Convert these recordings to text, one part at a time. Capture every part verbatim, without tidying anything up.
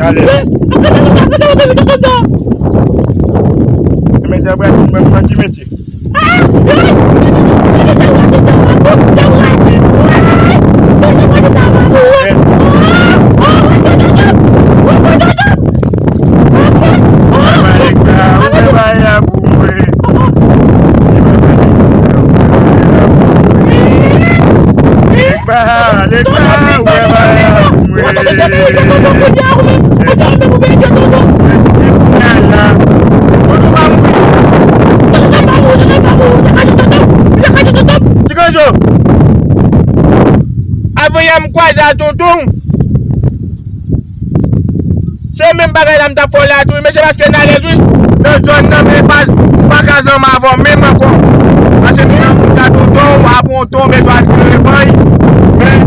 Talè. Mwen te apre ati mwen pran ki metye. Ti Kozo, avan yè m kwaze a tonton, se menm bagay la m t ap fè w la tou wi, mesye, paske n alèz wi. Nan zòn nan, men pa, pa ka zanmi avè w menm ankò. Paske m nan moun la tonton, w ap wonton, men w al tire repanj. Men,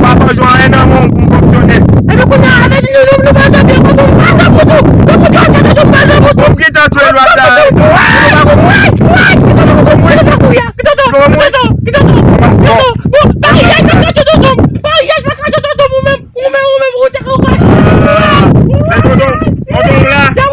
w ap jwenn anyen nan men w pou m fonksyone. Epi kounye a, avè di nou, nou, nou pa zanmi ankò, nou pa zanmi tou. Nou pou di, ok, nou pa zanmi tou. Pou m gentan tchwe lwa sa. Ou pa konprann? Ou pa konprann? Ou pa konprann? Ou pa konprann? Ou pa konprann? Ou menm, ou menm, ou te ka. Se tonton, tonton w la.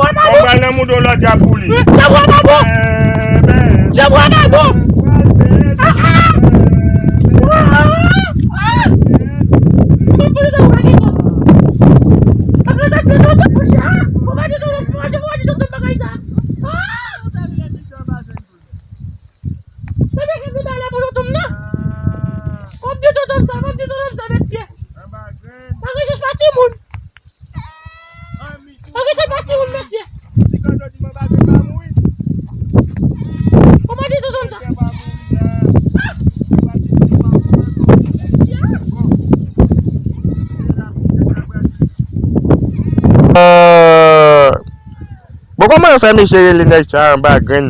Kòman yo fè misye rele nèg sa anba grenn?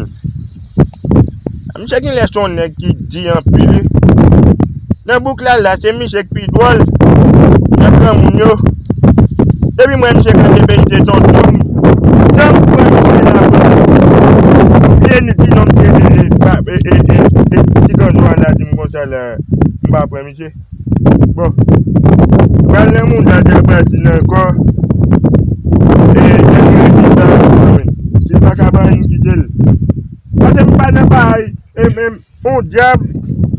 Misye genlè se yon nèg ki di anpil wi. Nan bouk la la, se misye k pi dwòl nan granmoun yo. Depi m wè misye kanpe, se yon dwòm. Jan m pran misye la, vye ti nonm, e, e, e, e, e, e, ti kanjou a la di m konsa la, m pa pran misye. Bon. Pral nan mouda Dyabrasin ankò. E, e, e, e, sa, si l pa ka ba anyen, kite l. Paske m pa nan bagay, e, e, yon dyab,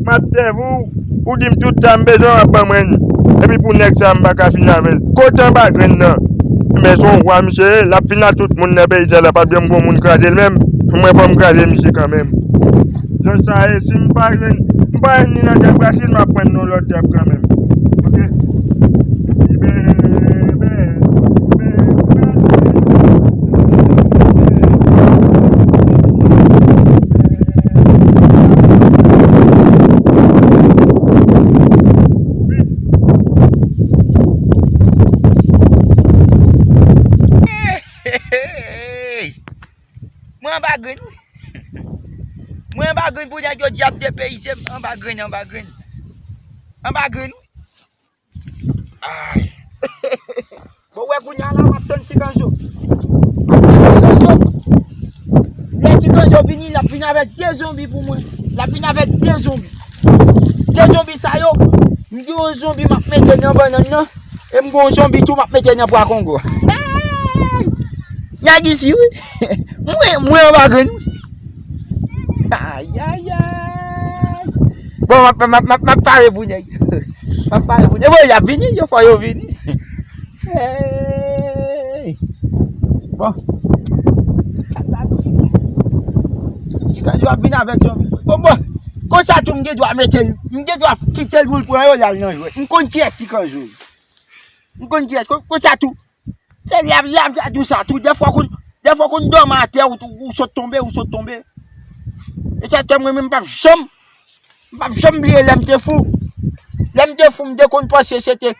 m ap sèvi w, ou di m tout sa m bezwen, w ap ban mwen. Epi pou nèg sa, m pa ka fini avè l. Kote anba grenn nan? Men se yon wa misye ye, l ap fini ak tout moun nan peyi sa la, p ap janm gon moun kraze l menm. Mwen fò m kraze misye kanmenm. Jan sa ye, si m pa jwenn, m pa jwenn ni nan dyab Rasin, m ap pran nan lòt dyab kanmenm. Oke? Iben, iben, iben, iben. Mwen anba grenn wi. Mwen anba grenn pou nèg yo di ap depeyize m. Anba grenn, anba grenn. Anba grenn wi. Ay. Bon, wè kounye a la, w ap tann Ti Kanzo. W ap tann Ti Kanzo. Lè Ti Kanzo vini, l ap vin avèk de zonbi pou mwen. L ap vin avèk de zonbi. De zonbi sa yo, m gen yon zonbi m ap mete nan bannann nan. E m gen yon zonbi tou m ap mete nan pwa Kongo. Nèg isi wi. Mwen, mwen anba grenn wi. Ayayay. Bon, m ap, m ap, m ap, m ap pare pou nèg. M ap pare pou nèg. Bon, y ap vini, yo fò yo vini. Hey. Bon. Ti Kanzo ap vin avèk zonbi. Bon, bon. Konsa tou m gen dwa mete l. M gen dwa kite l pou l pran yo, l al nan jwèt. M konn kiyès Ti Kanzo. M konn kiyès. Kon-, konsa tou. Se lè, lè, lè, di w sa tou. Dèfwa w konn, dèfwa w konn dòmi atè, ou, ou, ou sot tonbe, ou sot tonbe. E sa fè mwen menm m p ap janm, m p ap janm bliye lè m te fou. Lè m te fou, m te konn panse se te,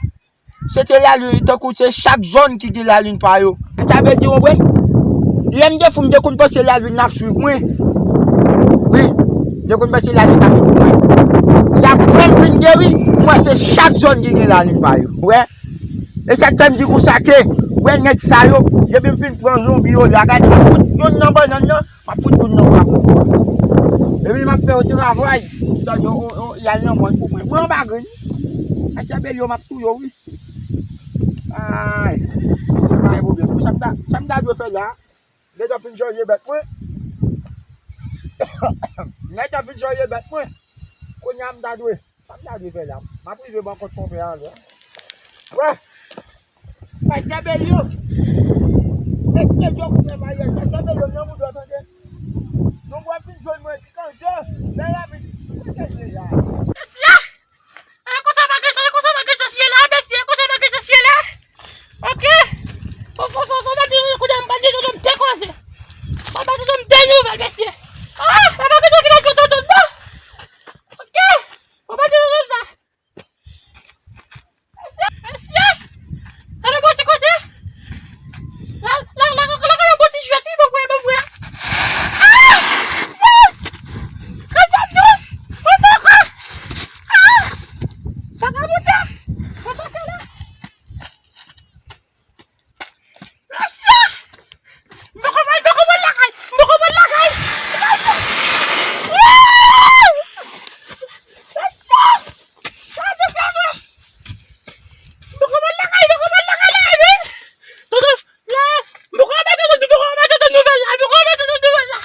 se te lalin, tankou se chak zòn ki gen lalin pa yo. Sa vle di, w konprann? Lè m te fou, m te konn panse lalin ap swiv mwen. Wi, m te konn panse lalin ap swiv mwen. Sa fè m fin geri, m wè se chak zòn ki gen lalin pa yo. Wè. E sa k fè m di konsa ke, wè nèg sa yo, depi m fin pran zonbi yo la, gade, m ap fout youn nan bannann nan, m ap fout youn nan pwa Kongo a. Epi m ap fè yo travay, tande yo, yo, yo, y al nan mòn pou mwen. Mwen anba grenn. Ak sa bèl yo, m ap touye yo, wi. Ay, pa gen pwoblèm. Sa m ta, sa m ta dwe fè la, nèg yo fin jòje bèt mwen. Nèg yo fin jòje bèt mwen. Kounye a m ta dwe Sa m ta dwe fè la? M ap rive ban kont konpè a lè. Wè! Pastè Belio! Pastè Belio koupe mayèl. Pastè Belio nan mouda tande. Nou pral fin jwenn mwen Ti Kanzo. Lè l ap vin. Kote l ye la? Mesye! E konsa bagay sa, e konsa bagay sa ye la, mesye, e konsa bagay sa ye la. Oke? Fò, fò, fò, fò, mwen di nou kounye a, m pa di nou m te koze. Fò mwen di nou m te nouvèl, mesye. Ah, e pa bezwen ki la gwo tonton, non. Oke? Fò mwen di nou sa. Mesye, mesye. Sa nou bon ti kote? La, la, la, la, la, la, bon ti jwèt, wi, bon, bon, bon, bon. Ah! Ah! Mesye, dous! Bon, bon, bon. Ah! Vagabon! Bon, bon, bon, la. Mesye! M poko pral, m poko pral lakay! M poko pral lakay! Mesye! Mesye! Mesye! M poko pral lakay, m poko pral lakay la, wi! Tonton, la, m poko pral tonton, m poko pral tonton nouvèl la, m poko pral tonton nouvèl la!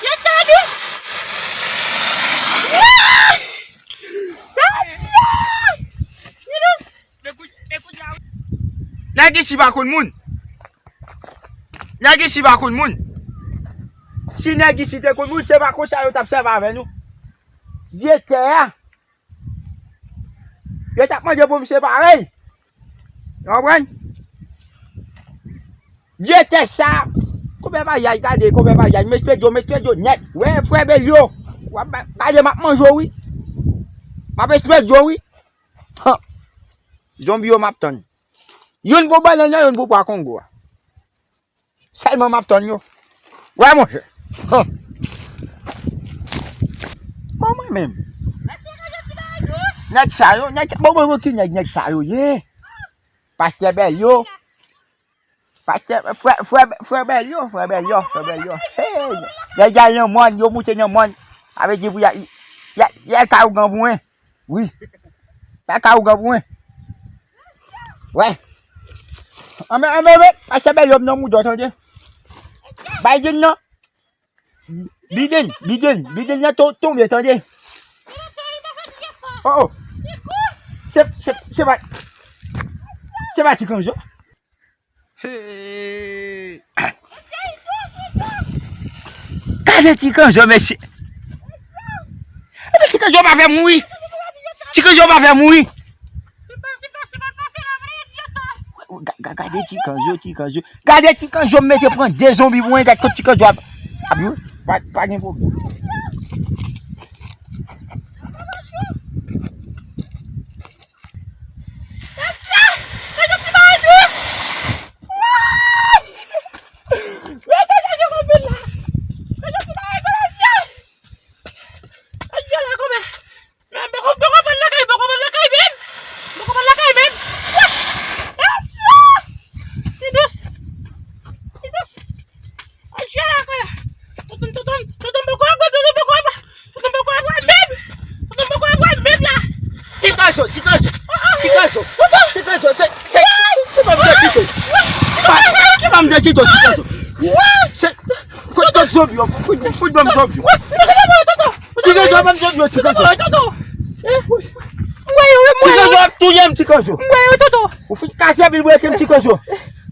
Yè sa dous! Mesye! Li dous! Nèg isi pa konn moun. Nèg isi pa konn moun. Si nèg isi te konn moun, se pa konsa yo t ap sèvi avè nou. Vye tè a. Yo t ap mande pou misye parèy. Ou konprann? Vye tè sa. Konpè Vayaj, gade, konpè Vayaj. Mesye Djo, mesye Djo, nèt. Wè, frè Belio. W ap ba-, gade, m ap manje w, wi. M ap espè Djo, wi. Han. Zonbi yo m ap tann. Youn pou bannann nan, youn pou pwa Kongo a. Sèlman m ap tann yo. Wè, monchè. Hum. Bon, mwen menm. Nèg sa yo, nèg sa, bon, bon, bon, ki nèg, nèg sa yo ye? Pastè Bèlyo. Pastè, frè, frè, frè Bèlyo, frè Bèlyo, frè Bèlyo. Hey! Nèg al nan mòn, yo moute nan mòn. Sa vle di pou y a, y a, y a ka ougan pou mwen. Wi. Y a ka ougan pou mwen. Wè. Anben, anben, anben, pastè Bèlyo m nan mouda, tande. Biden nan. Biden, Biden, Biden nan to-, tonbe, tande. Oh, oh. Se, se, se pa, se pa Ti Kanzo. Hey. Gade Ti Kanzo, mesye. Epi Ti Kanzo pa fè mouri. Ti Kanzo pa fè mouri. Ga-, ga-, gade Ti Kanzo, Ti Kanzo. Gade Ti Kanzo, m mete pran de zonbi pou mwen, gade kot Ti Kanzo ap, ap jwe. Pa, pa gen pwoblèm. Mesye, gade ti bagay dous. Woy! Mesye, sa jwe anpil la. Gade ti bagay dous, mesye. Ay, la, konbyen? Men, poko, poko pran lakay, poko pran lakay menm. Poko pran lakay menm. Wouch! Mesye! Li dous. Li dous. Ay, jwe la, konbyen? Tonton, tonton, tonton poko ap, tonton poko ap. Tonton poko ap menm. Tonton poko ap menm la. Ti Kanzo, Ti Kanzo. Ti Kanzo. Ti Kanzo, se, se, ki ban m de kito. Ki ban m de kito, Ti Kanzo. Se, kot, kot zonbi yo, fout, fout ban m zonbi yo. Ti Kanzo, ban m zonbi yo, Ti Kanzo. Ti Kanzo ap touye m, Ti Kanzo. Ou fin kase pil breke m, Ti Kanzo.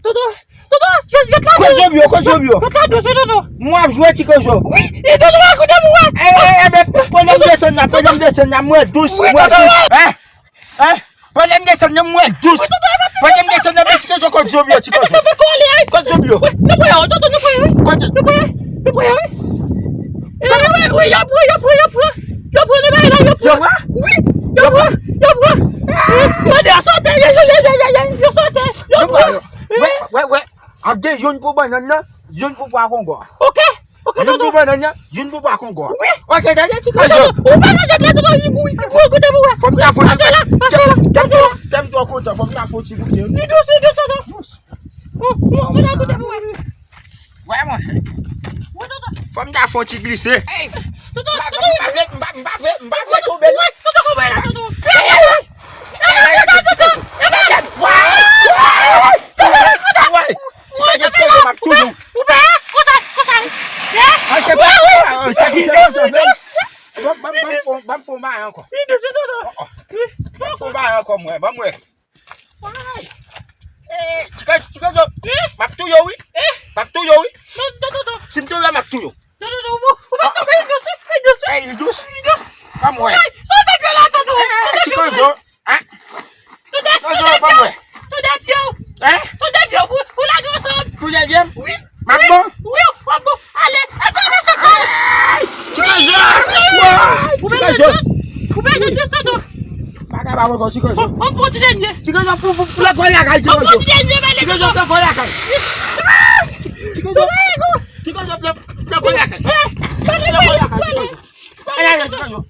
Tonton, tonton, jwèt, jwèt la dous. Kot zonbi yo, kot zonbi yo. Jwèt la dous, wi, tonton. Mwen ap jwe Ti Kanzo. Wi, e tonton, mwen koute pou wè. E, e, e, men, pandan m desann nan, pandan m desann nan, mwen dous, mwen dous. Hein? Hein? Pandan m desann nan, mwen dous. Wi, tonton, e pa tonton. Pandan m desann nan, men Ti Kanzo, kot zonbi yo, Ti Kanzo. Tonton, pa kole, ay. Kot zonbi yo. Wi, nou pran yo, tonton, nou pran yo, wi. Kot zonbi yo. Nou pran yo, wi. Nou pran yo, wi. E, wi, wi, yo pran, yo pran, yo pran. Yo pran, le bagay la, yo pran. Yo pran? Wi, yo pran, yo pran. E, yo de, yo sote, yo, yo, yo sote, yo pran. Wè, wè, wè. Ap gen youn pou bannann nan, youn pou pwa kongo a. Ok, ok, tonton. Youn pou bannann nan, youn pou pwa kongo a. Wi. Ok, gade Ti Kanzo. Tonton, ou pa nan jwèt la, tonton, li gou, li gou, koute pou wè. Fò m ta fon. Pase la, pase la, pase la. Tèm twò kontan, fò m ta fon ti goute. Li dous, li dous, tonton. Dous. Ou, ou, ou ta koute pou wè. Wè, monchè. Wi, tonton. Fò m ta fon ti glise. Ey, tonton, m pa, tonton, m pa vle, m pa, m pa vle, m pa vle tonbe. Wi, tonton, konbyen la, tonton. Ey, ey, ey. Ou pè, konsa, konsa. Ban m fon bagay ankò. Ban m fon bagay ankò mwen, ban m wè. Ti Kanzo, m ap touye w wi. M ap touye w wi. Si m touye w, m ap touye w. Non, non, non, ou, ou pa tonbe, li dous, li dous. Ey, li dous? Li dous. Ban m wè. Ey, sot de pye la, tonton. Ey, ey, ey, Ti Kanzo. Hein? Ti Kanzo, ban m wè. Tou de pye w. Hein? Tou de pye w, pou, pou lage ansanm. Tou de pye m? Wi. M ap bon? Wi, w ap bon. Ale, ale, ale, ale. Ti Kanzo. Ou bezwen dous. Ou bezwen dous, tonton. Pa ka ba mwen ankò, Ti Kanzo. Bon, bon, bon, ti dènye. Ti Kanzo, pou, pou, pou lòt bò lakay, Ti Kanzo. Bon, bon, ti dènye, ba, Ti Kanzo, pou lòt bò lakay. Ti Kanzo. Ti Kanzo, fè, fè kòlè kay. Fè kòlè kay, Ti Kanzo. Ay, ay, ay, Ti Kanzo.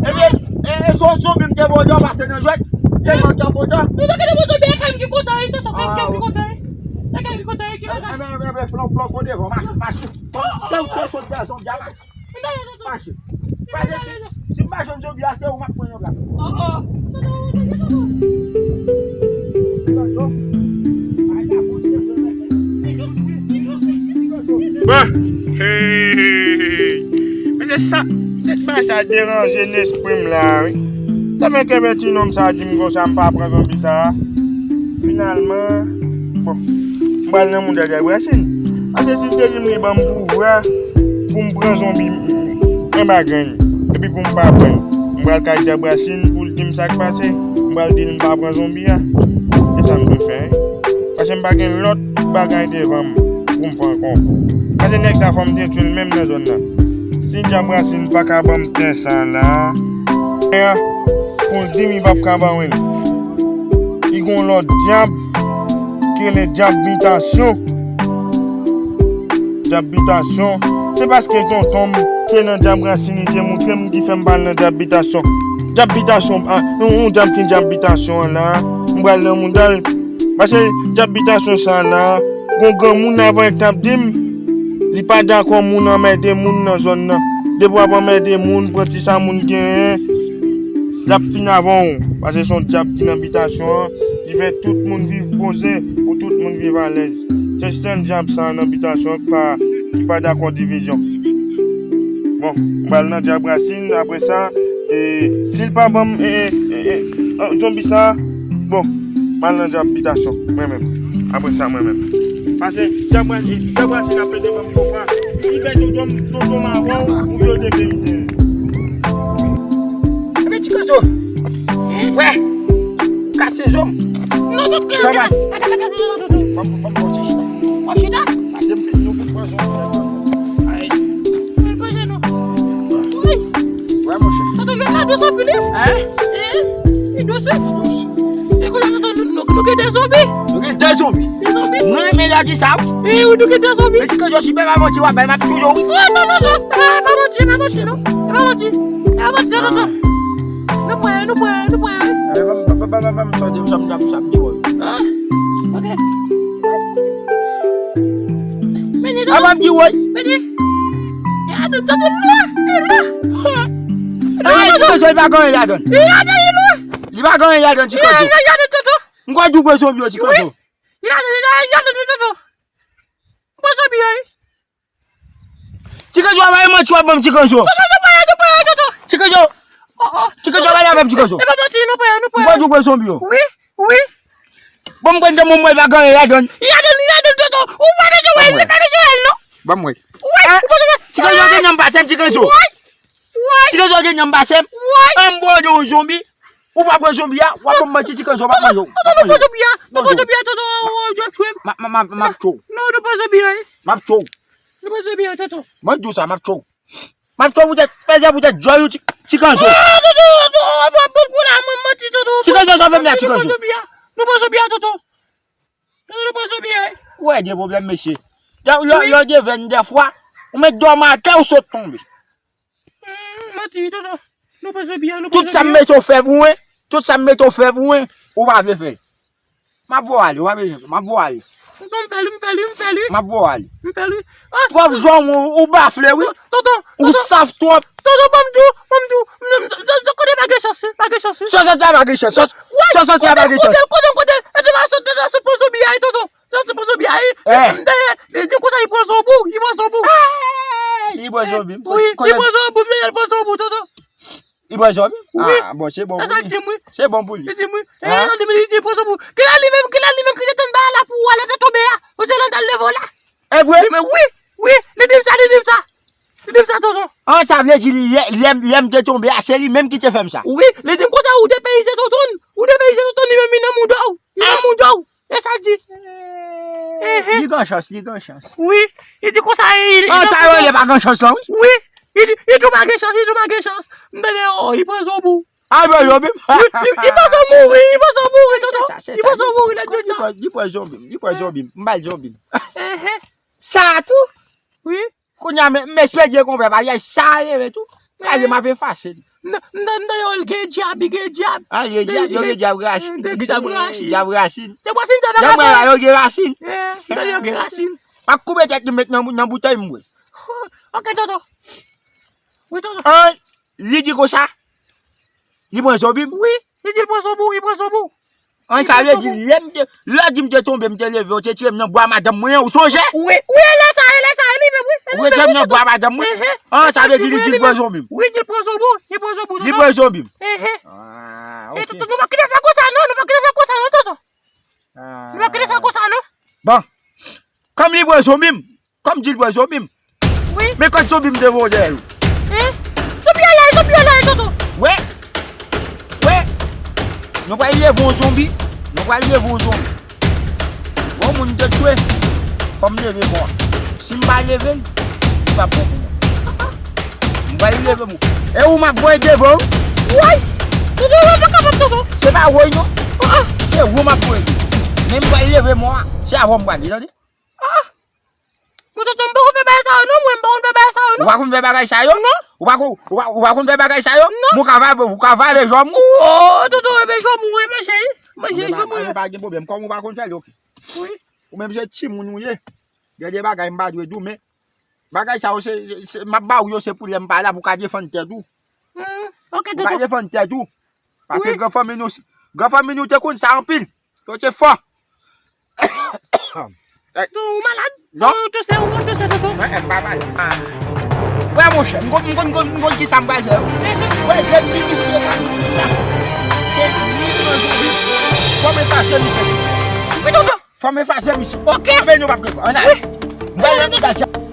Ebyen, e, e, son, son, bim te voye w pase nan jwèt. Tèlman w te kontan. Nou te kontan, e tonton, kèm ki kontan, e. Kèm ki kontan, e. Kèm ki kontan, e, ki kontan. Ebyen, ebyen, ebyen, flan, flan, konte, bon, mache, mache. Fòm, se ou te sot gason, djab. Mache. Pase si, si m pa jwenn zonbi a, se ou m ap pran nan plas. Bon, hey, hey, hey, hey. Men se sa, tèt bagay sa deranje nespri m la, wi. Sa fè ke bèt ti nonm sa di m konsa, m pa pran zonbi sa. Finalman, bon, m pral nan mouda Dèbrasin. Paske si l te di m li ban m pouvwa pou m pran zonbi, mwen pa grenn. Epi pou m pa pran l, m pral kay Dèbrasin pou l di m sa k pase. M pral di l m pa pran zonbi a. Se sa m dwe fè, wi. Paske m pa gen lòt bagay devan m pou m fè ankò. Paske nèg sa fò m te tye l menm nan zòn nan. Si Dèbrasin pa ka ban m tè sa la, pou l di m li p ap ka ban mwen l. Li gon lòt dyab ki rele dyab mitasyon. Dyab bitasyon. Se paske tonton m, se nan dyab rasin li te moutre m ki fè m pa al nan dyab bitasyon. Dyab bitasyon, a, yon, yon dyab ki dyab bitasyon an la. M pral nan mouda l. Paske dyab bitasyon sa la, gon granmoun avan l t ap di m, li pa dakò moun anmède moun nan zòn nan. Depi w ap anmède moun, pran ti sa moun genyen, l ap fin avan w. Paske se yon dyab ki nan bitasyon an, ki fè tout moun viv poze, pou tout moun viv alèz. Se sèl dyab sa nan bitasyon an ki pa, ki pa dakò divizyon. Bon, m pral nan dyab rasin, apre sa, e, si l pa ban m, e, e, e, e, zonbi sa, bon, m al nan dyab bitasyon, mwen menm. Apre sa, mwen menm. Pase, dyab rasin, dyab rasin ap plede ban m konpa. Li fè tonton, tonton m avè w, ou yo de verite. Epi ti koto. Wè. Kase zo. Non, non, kase zo, non, tonton. Ban m, ban m fè yon ti chita. Yon chita? Pase m fin, nou fin pran zo. Ay. Mwen pran zo, non. Wi. Wè, monchè. Tonton, jwe pa dous anpil, wi. Hein? Hein? Li dous, wi. Li dous. E kounye a, tonton, nou, nou, nou gen de zonbi. Nou gen de zonbi. De zonbi. Mwen renmen lè w di sa, wi. E wi, nou gen de zonbi. Men ti koto, si pa manti w ap bay, m ap touye w, wi. Oh, non, non, non. E pa, e pa manti, e pa manti, non. E pa manti. E pa manti, non, tonton. Nou pran, nou pran, nou pran. Eh, ban m, ban m, ban m, ban m, sa m, sa m, sa m di w. Ah, ok. Men ni, ah, ban m di w. Men ni. Gade, tonton, lwa, lwa. Ay, ti kozo, li pa gen anyen ladan. Gade, lwa. Li pa gen anyen ladan, ti kozo. Gade, tonton. M kwè w pran zonbi yo, ti kozo. Gade, gade, tonton. Pran zonbi yo, wi. Ti Kenzo, a pa yon manti w ap ban m, Ti Kenzo. Tonton, nou pa, nou pa, tonton. Ti Kenzo. Oh, oh. Ti Kenzo, pale avè m, Ti Kenzo. E pa manti, nou pa, nou pa. M kwè w pran zonbi yo. Wi, wi. Bon, m kwè m te mwen, mwen pa gen anyen ladan. Ladan, ladan, tonton. Ou pa bezwen wè l, ou pa bezwen wè l, non. Ban m wè. Wi, ou pa bezwen. Ti Kenzo, gen nanm pase m, Ti Kenzo. Wi, wi. Ti Kenzo, gen nanm pase m. Wi. An m bò de yon zonbi. Ou pa pran zonbi a, w ap ban m manti, Ti Kenzo, w ap manje w. Tonton, nou pran zonbi a. Nou pran zonbi a, tonton, w ap tchwe m. M ap, m ap, m ap, m ap tchwe w. Non, nou pran zonbi a, wi. M ap tchwe w. Nou pran zonbi a, tonton. Mwen di w sa, m ap tchwe w. M ap tchwe w poutèt, pèzè poutèt djòl ou, Ti, Ti Kenzo. Ah, tonton, tonton, w ap, w ap pran kou la, mwen manti, tonton. Ti Kenzo, sa w fè m la, Ti Kenzo. Nou pran zonbi a, tonton. Tonton, nou pran zonbi a, wi. Ou wè, gen pwoblèm, mesye. Lè, lè, lè w devèn dèfwa, ou mèt dòmi atè, ou sot tonbe. Hmm, manti, tonton. Nou pran zonbi a, nou pran zonbi a. Tout sa m mete w fè pou mwen, tout sa m mete w fè pou mwen, ou pa vle fè l. M ap voye w ale, ou pa bezwen, m ap voye w ale. Tonton, m fè li, m fè li, m fè li. M ap voye w ale. M fè li. Ah! Twòp zòm, ou, ou bafle, wi. Tonton, tonton. Ou saf twòp. Tonton, ban m di w, ban m di w. M, m, m, m konnen pa gen chans, wi, pa gen chans, wi. Sa w sot la pa gen chans, sa w sot la pa gen chans. Kote l, kote l, kote l, kote l. E te pa sot, te pa sot pran zonbi a, wi, tonton. Te pa sot pran zonbi a, wi. Eh. M te, li di konsa, li pran zonbi w, li pran zonbi w. Ah, li pran zonbi m. Wi, li pran zonbi w, m te di l pran zonbi w, tonton. Li pran zonbi? Wi. Ah, bon, se bon pou li. Se sa l di m, wi. Se bon pou li. Li di m, wi. E, li di, li pran zonbi w. Kilè li menm, kilè li menm ki te tann bagay la pou ou a lè w te tonbe a? Ou se nan dal leve w la? E vre? Li menm, wi, wi, li di m sa, li di m sa. Li di m sa, tonton. An, sa vle di, lè, lè, lè m te tonbe a, se li menm ki te fè m sa. Wi, li di m konsa, ou depeyize tonton. Ou depeyize tonton, li menm, li nan mouda w. Li nan mouda w. E sa l di. Li gen chans, li gen chans. Wi, li di konsa, li, li... Ah, sa yo rele pa gen chans lan, wi. Wi, li di, li di w pa gen chans, li di w pa gen chans. M tande, oh, li pran zonbi w. Ah, li pran zonbi m. Wi, li, li pran zonbi w, wi, li pran zonbi w, wi, tonton. Li pran zonbi w, wi, lè di sa. Li pran zonbi m, li pran zonbi m. M ba l zonbi m. Sa tou? Wi. Kounye a, men, m espere konpè pa yay sa leve tou. Paske m ap efase li. M ta, m ta, m ta, yo gen dyab, li gen dyab. Ah, yo gen dyab, yo gen dyab rasin. Yo gen dyab rasin. Dyab rasin. Dyab rasin, sa pa ka fè. Dyab la, yo gen rasin. Eh, m ta, yo gen rasin. M ap koupe tèt li, met nan, nan boutèy, m bwè. Ok, tonton. Wi, tonton. An, li di konsa. Li pran zonbi m? Wi, li di l pran zonbi w, li pran zonbi w. An, sa vle di, lè m te, lè w di m te tonbe, m te leve, ou te tire m nan bwa madanm mwen an, ou sonje? Wi, wi, e lè sa, e lè sa, e li menm, wi. Ou te tire m nan bwa madanm mwen? Ehe. An, sa vle di, li di l pran zonbi m. Wi, li di l pran zonbi w, li pran zonbi w, tonton. Li pran zonbi m. Ehe. Ah, ok. E, tonton, nou pa kite sa konsa, non, nou pa kite sa konsa, non, tonton. Nou pa kite sa konsa, non. Bon. Kòm li pran zonbi m, kòm di l pran zonbi m. Wi. Men kot zonbi m te voye dèyè yo. Hein? Zonbi a la, zonbi a la, tonton. Wè. Wè. Nou pral leve yon zonbi. Nou pral leve yon zonbi. Bon, moun te tchwe. Fò m leve mò a. Si m pa leve l, li p ap bon pou mwen. M pral leve mò. E ou m ap voye devan. Woy! Tonton, ou pa kapab, tonton. Se pa woy, non. Ah, ah. Se ou m ap voye devan. Men m pral leve mò a. Se avè w m pral ye, tande? Ah! Tonton, m poko fè bagay sa yo non, mwen m poko fè bagay sa yo non. Ou pa konn fè bagay sa yo? Non. Ou pa konn, ou pa, ou pa konn fè bagay sa yo? Non. Ou ka vale, ou ka vale jòm ou. Oh, tonton, ebyen jòm ou, wi, manje, manje jòm ou. Ebyen pa gen pwoblèm, kòm ou pa konn fè l, ok. Wi. Ou menm se timoun ou ye. Gen de bagay m pa dwe di w, men bagay sa yo, se, se, se, m ap ba ou yo, se pou lè m pa la, pou w ka defann tèt ou. Hmm, ok, tonton. Pou w ka defann tèt ou. Paske gran fanmi nou, gran fanmi nou te konn sa anpil. Yo te fò. Tonton, ou malad? Non. Ou touse, ou touse, tonton. Mwen, m pa malad. Wè, monchè, m konn, m konn, m konn, m konn ki sa m pral fè. Wè, grenn pi misye ka di konsa. Ke li nan jodi. Fò m efase misye. Wi, tonton. Fò m efase misye. Ok. Apre nou p ap gen. Ann ale. Mwen, mwen, mwen,